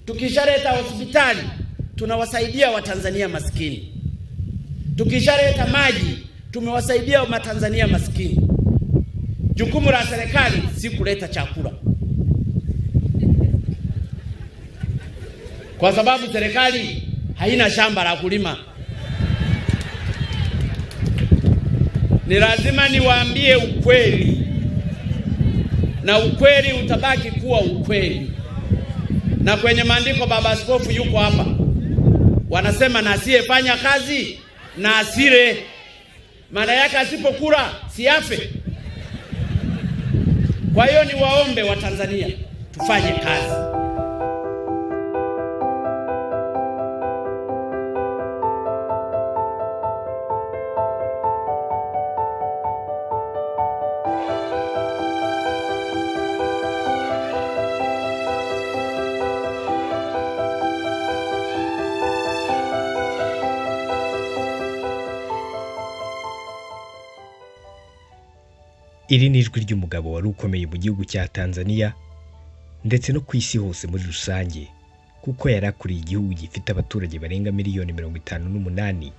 Tukishaleta hospitali tunawasaidia Watanzania maskini. Tukishaleta maji tumewasaidia Watanzania maskini. Jukumu la serikali si kuleta chakula, kwa sababu serikali haina shamba la kulima. Ni lazima niwaambie ukweli, na ukweli utabaki kuwa ukweli. Na kwenye maandiko, Baba Askofu yuko hapa, wanasema na asiyefanya kazi na asile. Maana yake asipokula siafe. Kwa hiyo niwaombe Watanzania tufanye kazi. Iri ni ijwi ry'umugabo wari ukomeye mu gihugu cya Tanzania ndetse no ku isi hose muri rusange, kuko yari akuriye igihugu gifite abaturage barenga miliyoni 58,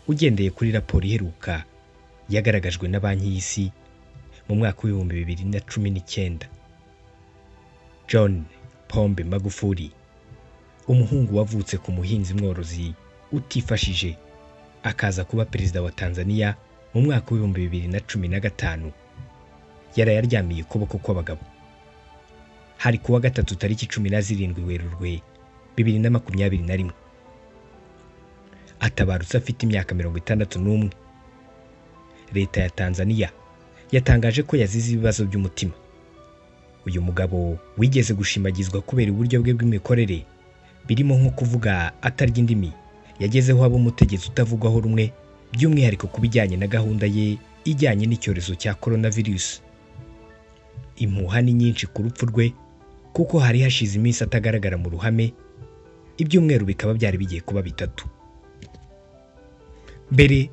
ugendeye kuri raporo iheruka yagaragajwe na Banki y'Isi mu mwaka wa 2019. John Pombe Magufuli, umuhungu wavutse ku muhinzi mworozi utifashije, akaza kuba perezida wa Tanzania mu mwaka wa 2015, yaraye aryamiye ukuboko kw'abagabo. Hari kuwa gatatu tariki 17 Werurwe 2021. Atabarutse afite imyaka 61. Leta ya Tanzania yatangaje ko yazize ibibazo by'umutima. Uyu mugabo wigeze gushimagizwa kubera uburyo bwe bw'imikorere, birimo nko kuvuga atarya indimi, yagezeho aba umutegetsi utavugwaho rumwe, by'umwihariko ku bijyanye na gahunda ye ijyanye n'icyorezo cya coronavirus. Impuha ni nyinshi ku rupfu rwe, kuko hari hashize iminsi atagaragara mu ruhame, ibyumweru bikaba byari bigiye kuba bitatu. Mbere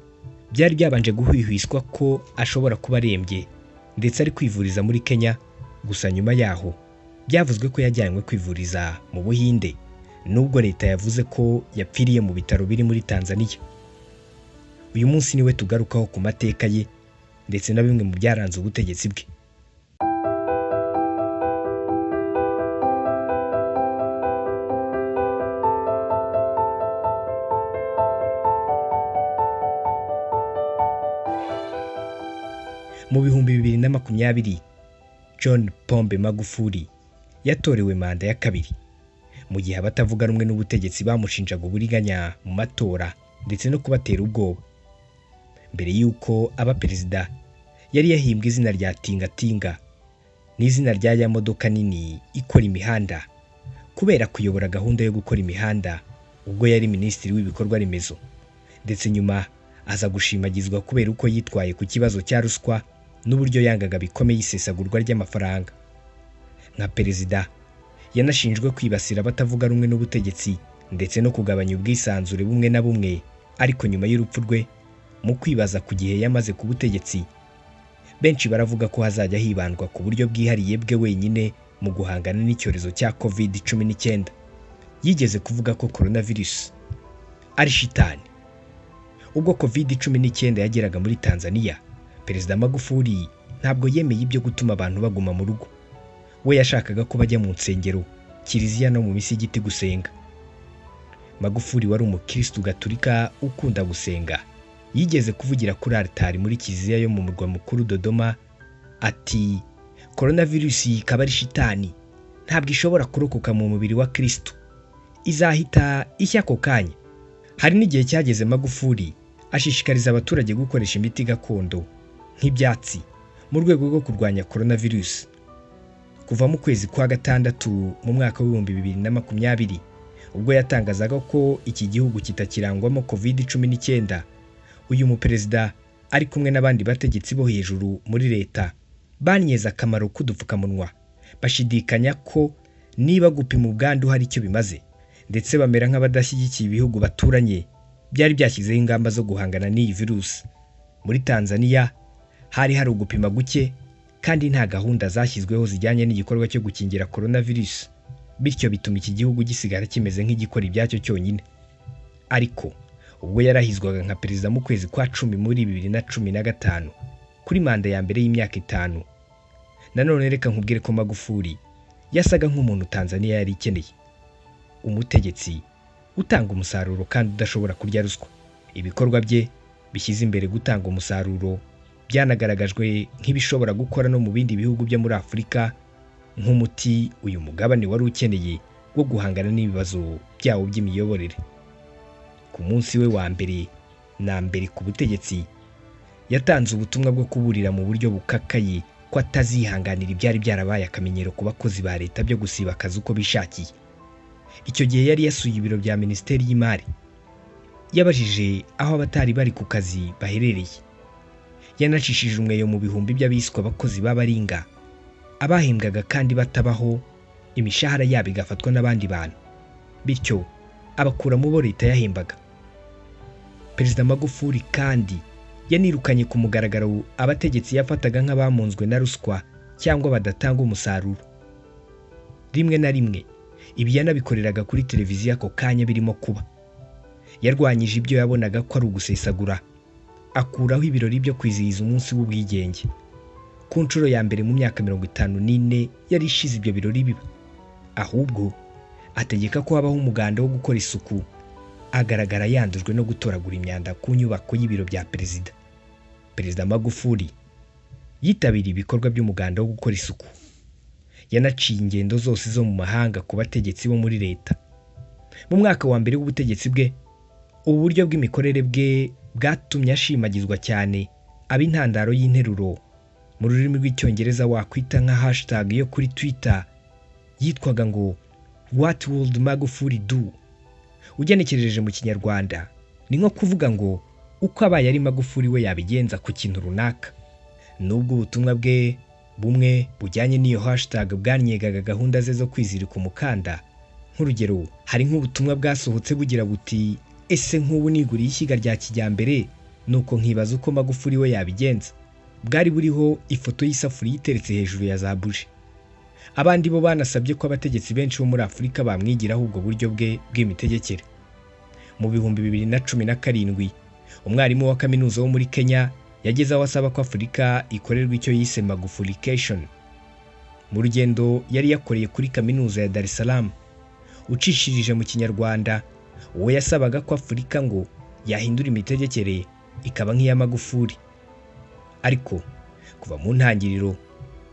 byari byabanje guhwihwiswa ko ashobora kuba arembye ndetse ari kwivuriza muri Kenya, gusa nyuma yaho byavuzwe ko yajyanywe kwivuriza mu Buhinde, nubwo leta yavuze ko yapfiriye mu bitaro biri muri Tanzania. Uyu munsi niwe tugarukaho ku mateka ye ndetse na bimwe mu byaranze ubutegetsi bwe. Mu 2020, John Pombe Magufuli yatorewe manda ya kabiri, mu gihe abatavuga rumwe n'ubutegetsi bamushinjaga uburiganya mu matora ndetse no kubatera ubwoba. Mbere y'uko aba perezida, yari yahimbwe izina rya Tingatinga, n'izina rya ya modoka nini ikora imihanda, kubera kuyobora gahunda yo gukora imihanda ubwo yari minisitiri w'ibikorwa remezo, ndetse nyuma aza gushimagizwa kubera uko yitwaye ku kibazo cya ruswa n'uburyo yangaga bikomeye isesagurwa ry'amafaranga. Nka perezida, yanashinjwe kwibasira abatavuga rumwe n'ubutegetsi ndetse no kugabanya ubwisanzure bumwe na bumwe, ariko nyuma y'urupfu rwe, mu kwibaza ku gihe yamaze ku butegetsi, benshi baravuga ko hazajya hibandwa ku buryo bwihariye bwe wenyine mu guhangana n'icyorezo cya COVID-19. Yigeze kuvuga ko coronavirus ari shitani. Ubwo COVID-19 yageraga muri Tanzania, Perezida Magufuli ntabwo yemeye ibyo gutuma abantu baguma mu rugo. We yashakaga ko bajya mu nsengero, kiliziya no mu misigiti gusenga. Magufuli wari umukristu gatulika ukunda gusenga, yigeze kuvugira kuri altari muri kiliziya yo mu murwa mukuru Dodoma ati: "Coronavirus ikaba ari shitani, ntabwo ishobora kurokoka mu mubiri wa Kristo, izahita ishya ako kanya." Hari n'igihe cyageze Magufuli ashishikariza abaturage gukoresha imiti gakondo nk'ibyatsi mu rwego rwo kurwanya coronavirus. Kuva mu kwezi kwa gatandatu mu mwaka wa 2020, ubwo yatangazaga ko iki gihugu kitakirangwamo COVID-19, uyu muperezida ari kumwe n'abandi bategetsi bo hejuru muri leta banyeza akamaro k'udupfukamunwa, bashidikanya ko niba gupima ubwandu hari icyo bimaze, ndetse bamera nk'abadashyigikiye ibihugu baturanye byari byashyizeho ingamba zo guhangana n'iyi virusi. Muri Tanzania hari hari ugupima guke kandi nta gahunda zashyizweho zijyanye n'igikorwa cyo gukingira coronavirus. Bityo bituma iki gihugu gisigara kimeze nk'igikora ibyacyo cyonyine. Ariko ubwo yarahizwaga nka perezida mu kwezi kwa 10 muri 2015 kuri manda ya mbere y'imyaka 5, nanone reka nkubwire ko Magufuli yasaga nk'umuntu Tanzania yari ikeneye, umutegetsi utanga umusaruro kandi udashobora kurya ruswa. Ibikorwa bye bishyize imbere gutanga umusaruro byanagaragajwe nk'ibishobora gukora no mu bindi bihugu byo muri Afurika nk'umuti uyu mugabane wari ukeneye wo guhangana n'ibibazo byawo by'imiyoborere. Ku munsi we wa mbere na mbere ku butegetsi, yatanze ubutumwa bwo kuburira mu buryo bukakaye ko atazihanganira ibyari byarabaye akamenyero ku bakozi ba leta byo gusiba akazi uko bishakiye. Icyo gihe yari yasuye ibiro bya Minisiteri y'Imari, yabajije aho abatari bari ku kazi baherereye. Yanacishije umweyo mu bihumbi by'abiswa abakozi b'abaringa, abahembwaga kandi batabaho, imishahara yabo igafatwa n'abandi bantu, bityo abakura mu bo leta yahembaga. Perezida Magufuli kandi yanirukanye ku mugaragaro abategetsi yafataga nk'abamunzwe na ruswa cyangwa badatanga umusaruro. Rimwe na rimwe ibi yanabikoreraga kuri televiziyo ako kanya birimo kuba. Yarwanyije ibyo yabonaga ko ari ugusesagura, akuraho ibirori byo kwizihiza umunsi w'ubwigenge. Ku nshuro ya mbere mu myaka 54 yari ishize ibyo birori biba, ahubwo ategeka ko habaho umuganda wo gukora isuku, agaragara yandujwe no gutoragura imyanda ku nyubako y'ibiro bya perezida. Perezida Magufuli yitabiriye ibikorwa by'umuganda wo gukora isuku. Yanaciye ingendo zose zo mu mahanga ku bategetsi bo muri leta. Mu mwaka wa mbere w'ubutegetsi bwe, ubu buryo bw'imikorere bwe bwatumye ashimagizwa cyane, aba intandaro y'interuro mu rurimi rw'Icyongereza wakwita nka hashtag yo kuri Twitter yitwaga ngo "What would Magufuli do?" Ugenekereje mu Kinyarwanda ni nko kuvuga ngo uko abaye ari Magufuli we yabigenza ku kintu runaka. Nubwo ubutumwa bwe bumwe bujyanye n'iyo hashtag bwanyegaga gahunda ze zo kwizirika umukanda, nk'urugero hari nk'ubutumwa bwasohotse bugira buti ese nk'ubu niguriye ishyiga rya kijyambere nuko nkibaza uko Magufuli we yabigenza. Bwari buriho ifoto y'isafuriya iteretse hejuru ya za buji. Abandi bo banasabye ko abategetsi benshi bo muri Afurika bamwigiraho ubwo buryo bwe bw'imitegekere. Mu 2017 umwarimu wa kaminuza wo muri Kenya yageze aho asaba ko Afurika ikorerwa icyo yise Magufulication. Mu rugendo yari yakoreye kuri kaminuza ya Dar es Salaam, ucishirije mu Kinyarwanda, uwo yasabaga ko Afurika ngo yahindura imitegekere ikaba nk'iya Magufuli. Ariko kuva mu ntangiriro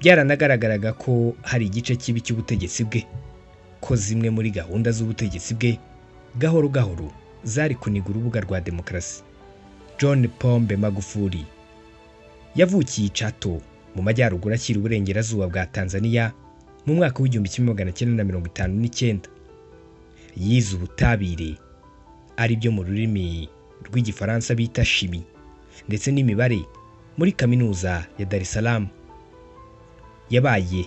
byaranagaragaraga ko hari igice kibi cy'ubutegetsi bwe, ko zimwe muri gahunda z'ubutegetsi bwe gahoro gahoro zari kuniga urubuga rwa demokarasi. John Pombe Magufuli yavukiye i Chato mu majyaruguru ashyira uburengerazuba bwa Tanzania mu mwaka w'1959. Yize ubutabire, ari byo mu rurimi rw'Igifaransa bita chimie, ndetse n'imibare muri kaminuza ya Dar es Salaam. Yabaye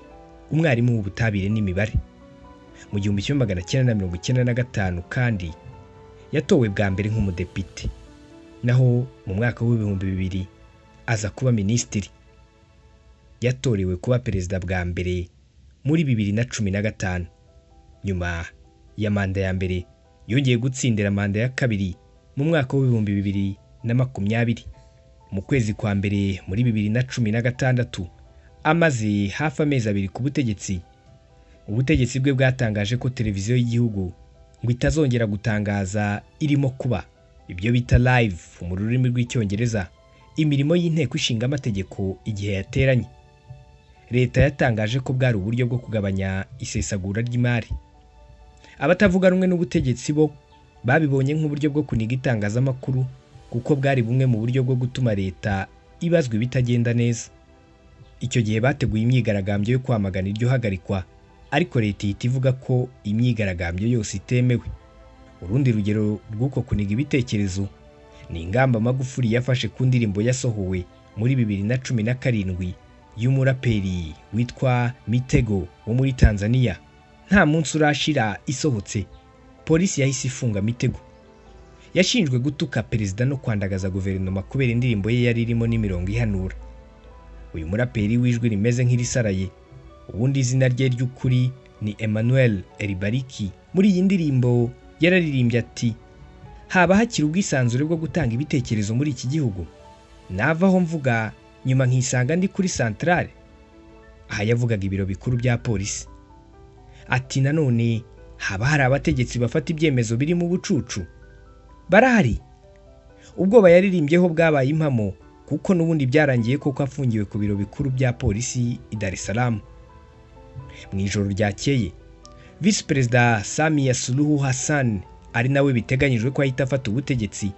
umwarimu w'ubutabire n'imibare. Mu 1995 kandi yatowe bwa mbere nk'umudepite, naho mu mwaka w'2000 aza kuba minisitiri. Yatorewe kuba perezida bwa mbere muri 2015. Nyuma ya manda ya mbere yongeye gutsindira manda ya kabiri mu mwaka w'2020. Mu kwezi kwa mbere muri 2016 amaze hafi amezi 2 ku butegetsi, ubutegetsi bwe bwatangaje ko televiziyo y'igihugu ngo itazongera gutangaza irimo kuba ibyo bita live mu rurimi rw'Icyongereza imirimo y'inteko ishinga amategeko igihe yateranye. Leta yatangaje ko bwari uburyo bwo kugabanya isesagura ry'imari. Abatavuga rumwe n'ubutegetsi bo babibonye nk'uburyo bwo kuniga itangazamakuru, kuko bwari bumwe mu buryo bwo gutuma leta ibazwa ibitagenda neza. Icyo gihe bateguye imyigaragambyo yo kwamagana iryo hagarikwa, ariko leta ihita ivuga ko imyigaragambyo yose itemewe. Urundi rugero rw'uko kuniga ibitekerezo ni ingamba Magufuli yafashe ku ndirimbo yasohowe muri 2017 y'umuraperi witwa Mitego wo muri Tanzania. Nta munsi urashira isohotse, polisi yahise ifunga Mitego. Yashinjwe gutuka perezida no kwandagaza guverinoma kubera indirimbo ye yari irimo n'imirongo ihanura. Uyu muraperi w'ijwi rimeze nk'irisaraye, ubundi izina rye ry'ukuri Ni Emmanuel Elibariki. Muri iyi ndirimbo yararirimbye ati: "Haba hakiri ubwisanzure bwo gutanga ibitekerezo muri iki gihugu? Navaho mvuga nyuma nkisanga ndi kuri santarare." Aha yavugaga ibiro bikuru bya polisi. Ati nanone haba hari abategetsi bafata ibyemezo birimo ubucucu? Barahari. Ubwoba yaririmbyeho bwabaye impamo, kuko n'ubundi byarangiye koko afungiwe ku biro bikuru bya polisi i Dar es Salaam. Mu ijoro ryakeye, Visi Perezida Samia Suluhu Hassan, ari nawe biteganyijwe ko ahita afata ubutegetsi,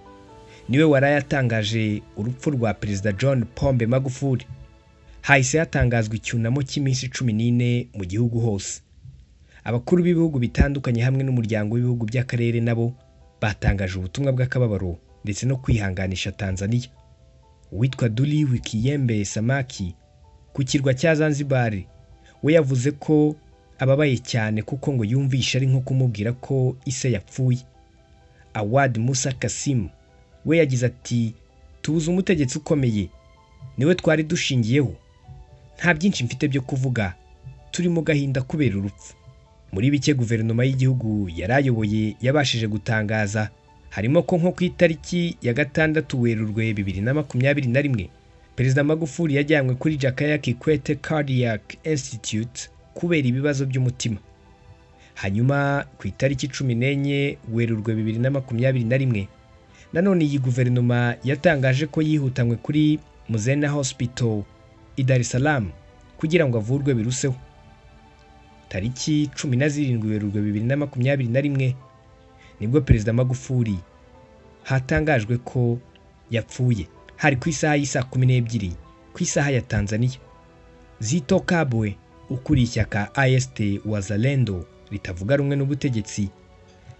niwe waraye atangaje urupfu rwa Perezida John Pombe Magufuli. Hahise hatangazwa icyunamo cy'iminsi 14 mu gihugu hose. Abakuru b'ibihugu bitandukanye hamwe n'umuryango w'ibihugu by'akarere nabo batangaje ubutumwa bw'akababaro ndetse no kwihanganisha Tanzania. Uwitwa Duli Wikiyembe Samaki ku kirwa cya Zanzibar we yavuze ko ababaye cyane, kuko ngo yumvisha ari nko kumubwira ko ise yapfuye. Awad Musa Kasim we yagize ati: "Tubuze umutegetsi ukomeye, niwe twari dushingiyeho. Nta byinshi mfite byo kuvuga, turi mu gahinda kubera urupfu." Muri bike guverinoma y'igihugu yarayoboye yabashije gutangaza, harimo ko nko ku itariki ya 6 Werurwe 2021, Perezida Magufuli yajyanywe kuri Jakaya Kikwete Cardiac Institute kubera ibibazo by'umutima. Hanyuma ku itariki 14 Werurwe 2021, nanone iyi guverinoma yatangaje ko yihutanywe kuri Muzena Hospital i Dar es Salaam kugira ngo avurwe biruseho. Tariki 17 Werurwe 2021 nibwo Perezida Magufuli hatangajwe ko yapfuye. Hari ku isaha y'isaa 12 ku isaha ya Tanzania. Zito Kabwe ukuriye ishyaka AST Wazalendo ritavuga rumwe n'ubutegetsi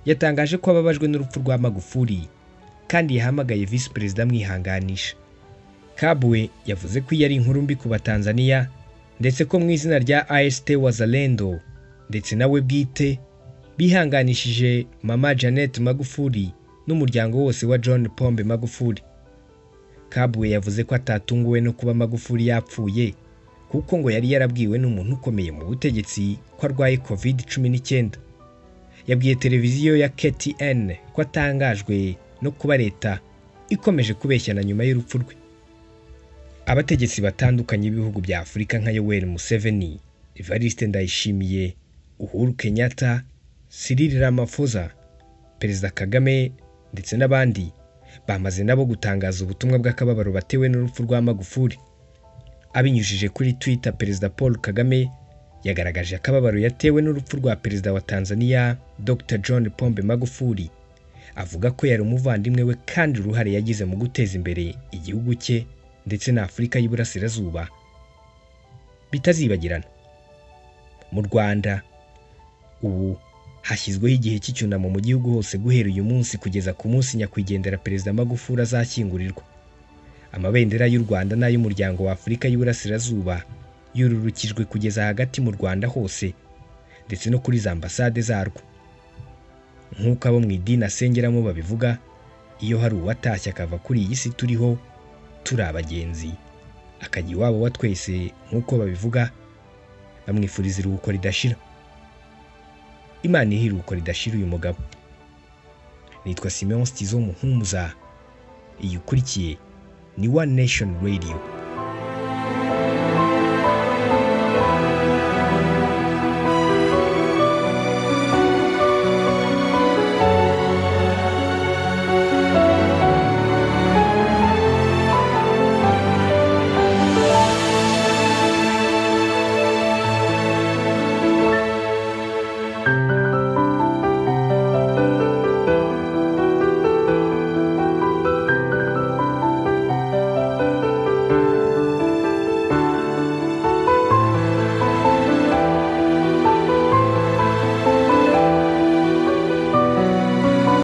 yatangaje ko ababajwe n'urupfu rwa Magufuli, kandi yahamagaye Visi Perezida amwihanganisha. Kabwe yavuze ko iyi ari inkuru mbi ku Batanzania, ndetse ko mu izina rya AST Wazalendo ndetse nawe bwite bihanganishije Mama Janet Magufuli n'umuryango wose wa John Pombe Magufuli. Kabwe yavuze ko atatunguwe no kuba Magufuli yapfuye, kuko ngo yari yarabwiwe n'umuntu ukomeye mu butegetsi ko arwaye COVID-19. Yabwiye televiziyo ya KTN ko atangajwe no kuba leta ikomeje kubeshyana nyuma y'urupfu rwe. Abategetsi batandukanye b'ibihugu bya Afurika nka Yoweri Museveni, Evariste Ndayishimiye, Uhuru Kenyatta, Cyril Ramaphosa, Perezida Kagame ndetse n'abandi bamaze nabo gutangaza ubutumwa bw'akababaro batewe n'urupfu rwa Magufuli. Abinyujije kuri Twitter, Perezida Paul Kagame yagaragaje akababaro yatewe n'urupfu rwa Perezida wa Tanzania Dr John Pombe Magufuli, avuga ko yari umuvandimwe we kandi uruhare yagize mu guteza imbere igihugu cye ndetse na Afurika y'Iburasirazuba bitazibagirana. Mu Rwanda ubu hashyizweho igihe cy'icyunamo mu gihugu hose guhera uyu munsi kugeza ku munsi nyakwigendera Perezida Magufuli azashyingurirwa. Amabendera y'u Rwanda n'ay'umuryango wa Afurika y'Iburasirazuba yururukijwe kugeza hagati mu Rwanda hose ndetse no kuri za ambasade zarwo. Nk'uko abo mu idini asengeramo babivuga, iyo hari uwatashye akava kuri iyi si turiho turi abagenzi akajya iwabo wa twese, nk'uko babivuga, bamwifuriza iruhuko ridashira. Imana ihe iruhuko ridashira uyu mugabo. Nitwa Simeon Stizo Muhumuza. Iyi ukurikiye ni One Nation Radio.